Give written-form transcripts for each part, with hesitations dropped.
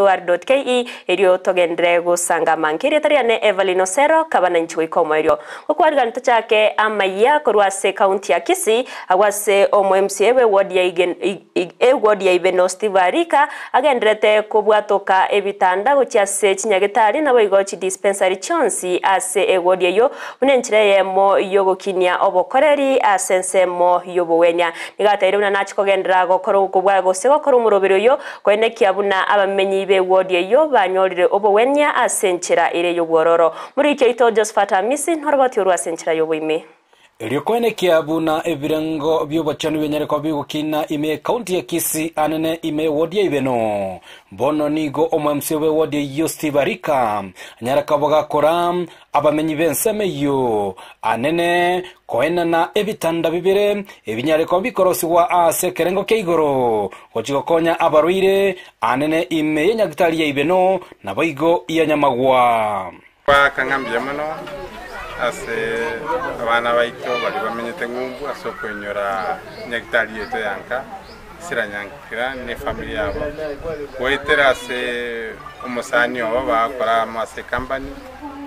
Or.ke erio togenderere gosanga amange. Erieta riane Evelyn Osero, kaba nainche goika omoerio. Gokwarigani tochake amayia korwa ase ekaunti ya Kisii, agwo ase omo MCA bwe ward ya Igen eward ya Ibeno Steve Arika agendererete kobwatoka ebitanda gochia ase chinyagetari naboigo chidispensary chionsi ase eward eyio buna enchera eyemo yogokinia obokoreri ase ensemo yobogwenia. Nigo atebirie buna nache kogenderera gokora okobua gose gokora omoroberi oyio Koenekia buna abamenyi b'ewodi eyio banyorire obogwenia ase enchera ere y'obwororo. Moriki oito Josephat Amisi noroboti orwo ase enchera y'oboime. Erio koenekia buna ebirengo bi'obochenu binyare koba bigokina ime y'ekaunti ya Kisii anene ime y'ewodi ya Ibeno. Bono nigo omo-MC bw'ewodi eyio Steve Arika anyare koba gakora Abamenyi b'ensemo eyio anene koenana ebitanda bibere ebinyare koba bikorosigwa ase ekerengo kia igoro, gochia gokonya abarwaire anene ime y'enyagitari ya Ibeno, naboigo ya Nyamagwa. Goaka ng'a mbuya mono ase abana baito baria bamenyete ng'umbu ase okoinyora nyagitari yaito ya nka, Siranyankira ne efamiri yabo, goetera ase omosani obo bagokora amo ase ecompany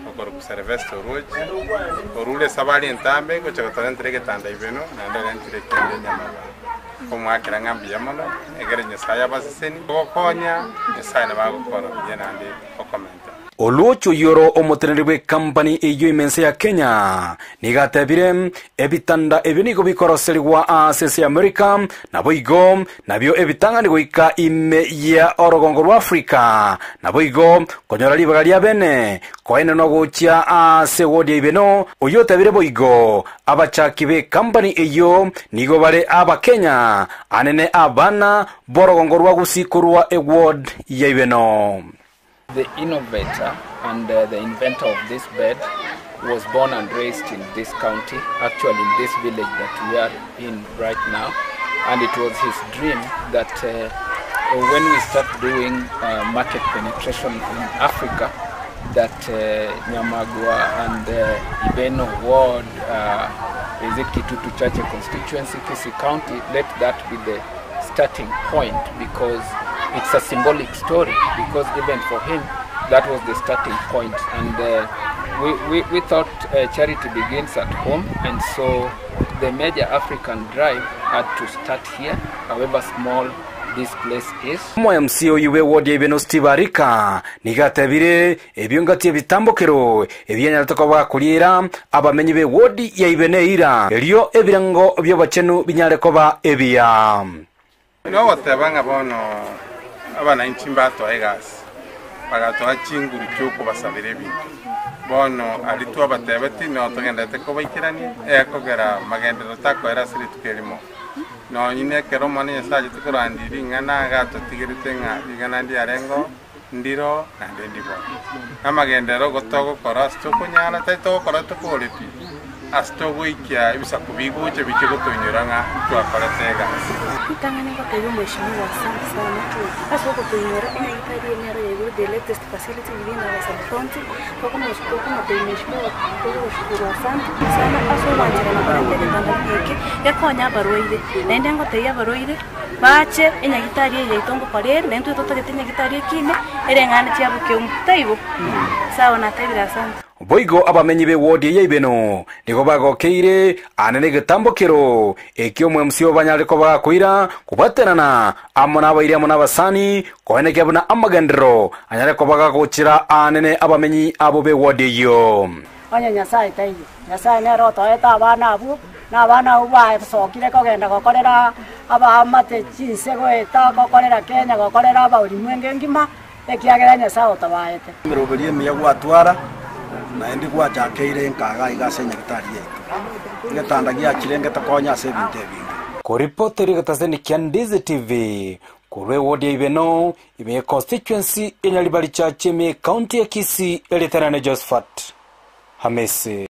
okorokwa Sylvester Orochi, orure esabari entambe gocha gotorentera egetanda ibeno naende orentire ekende enyamaba. Nkomoakera ng'a mbuya mono, egere Nyasaye abasesenie, ogokonya Nyasaye nabo agokora buya naende okomenta. Oluochi oyio oro omoteneneri bw'ekampani eyio ime ense ya Kenya nigo atebire, Ebitanda ebio nigo bikoroserigwa ase ense ya Amerika, naboigo nabio ebitang'ani goika ime ya orogongo rwa Afrika, naboigo konyora ribaga ria bene koenenwa gochia ase ewodi ya Ibeno. Oyio otebire boigo, Abachaki b'ekampani eyio nigo bare Abakenya, anene abana b'orogongo rwa Gusii korwa eward ya Ibeno. The innovator and the inventor of this bed was born and raised in this county, actually in this village that we are in right now. And it was his dream that when we start doing market penetration in Africa, that Nyamagwa and Ibeno ward, is it Kitutu Chache constituency, Kisii County, let that be the starting point because it's a symbolic story because even for him that was the starting point and uh, we, we, we thought uh, charity begins at home and so the major African drive had to start here however small this place is. Omo-MC oyio bw'ewodi ya Ibeno Steve Arika nigo atebire Ebio ngati ebitambokero ebianyarete koba gakoriera abamenyi b'ewodi ya Ibeno eira, erio ebirengo bi'obochenu binyare koba ebiya. Nogoteba ng'a bono abanainchi mbatoa egasi, bagatoa chinguru chi'okobasabera ebinto. Bono aria twabatebetie nigo togendererete kobaikerania, ekogera magenderero takoera ase rituko erimo. Nonye nekero Omonene Nyasae achete korandia ring'ana iga atotigerete ng'a ring'ana ndiarengeo, ndiro naende ndibono. Namagenderero gotogokora ase tokonyara, tari togokora tokore pi, ase togoikia ebisaku bigocha biche gotoinyora ng'a ntwakorete egasi. Ritang'ani ngotebia omweshimiwa asante sana ase ogotoinyora enyagitari eye nero ya igoro the latest facility within our sub county tokomotebia mweshimiwa togogoshukuru asante sana ase ogwancherana korenta egetanda buna eke gekonye abarwaire naende ngotebia abarwaire Bache enyagitari eye yaito ngokora ere, naintwe totagete enyagitari ekine, ereng'ane chiabo keumbu, taibo? Sawa natebire asante. Boigo abamenyi b'ewodi eye ya Ibeno nigo bagokeire aane negetambokero ekio omwemsi obo banyare koba gakoira kobwaterana amo nabairi amo nabasani, koenekia buna amagenderero anyare koba gagochera aanene abamenyi abwo b'ewodi eyio. Onye Nyasae taiyo, Nyasae nere otoete abana abwo, na abana abwo basokire kogenda gokorera abaamate chinse goeta gokorera Kenya gokorera abaorimwenge engima, ekiagera Nyasae otobaete. Emeroberi emiya gwatwara, naende gwachakeire enkaga iga ase enyagitari yaito. Egetanda giachire ngetokonya ase ebinto ebinge. Koripoteri egetaseni kia Ndizi TV korwa ewodi ya Ibeno, ime ye constituency ya Nyaribari Church ime ye county ya Kisii, erieta riane Josephat Hamisi.